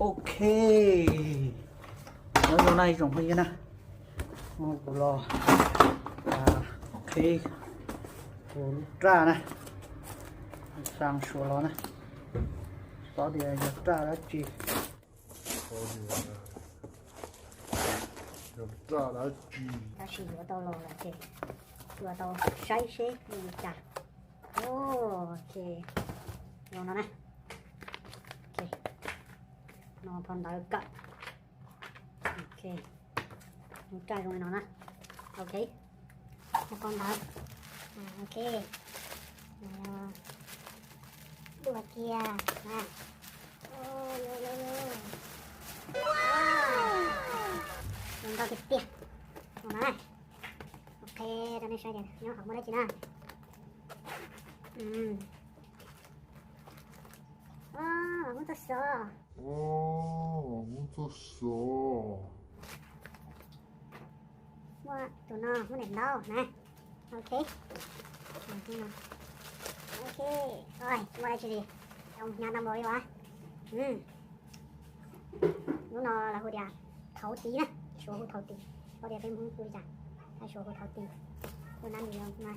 Ok, nyob zoo na ib tsoom phooj ywg na, kuv los qhib kuv lub raj na, xa suav los na, xyov tias yog raj dab tsi. Yog raj dab tsi? Tab sis yuav tau los lawm ces yuav tau saib seb nws li cas. Ok, zoo no na. Ok, no phau ntawv kawm. Ok, lub raj zoo li no na. Ok, phau ntawv. Ok, dua kiag na. Zoo nkauj tiag tiag. Zoo na. Ok, rau nej saib tias nyob hauv muaj dab tsi na. Muaj txoj xov. Muaj txoj xov. Muaj tus no muaj daim ntaub na. Ok, ok, tsis muaj dab tsi li, zoo hnyav tag npaum li as. Lub no lawv hu tias thauv tiv na, suav hu thauv tiv, tsis paub tias peb Hmoob hu li cas, suav hu thauv tiv. Lub nab nws zoo na.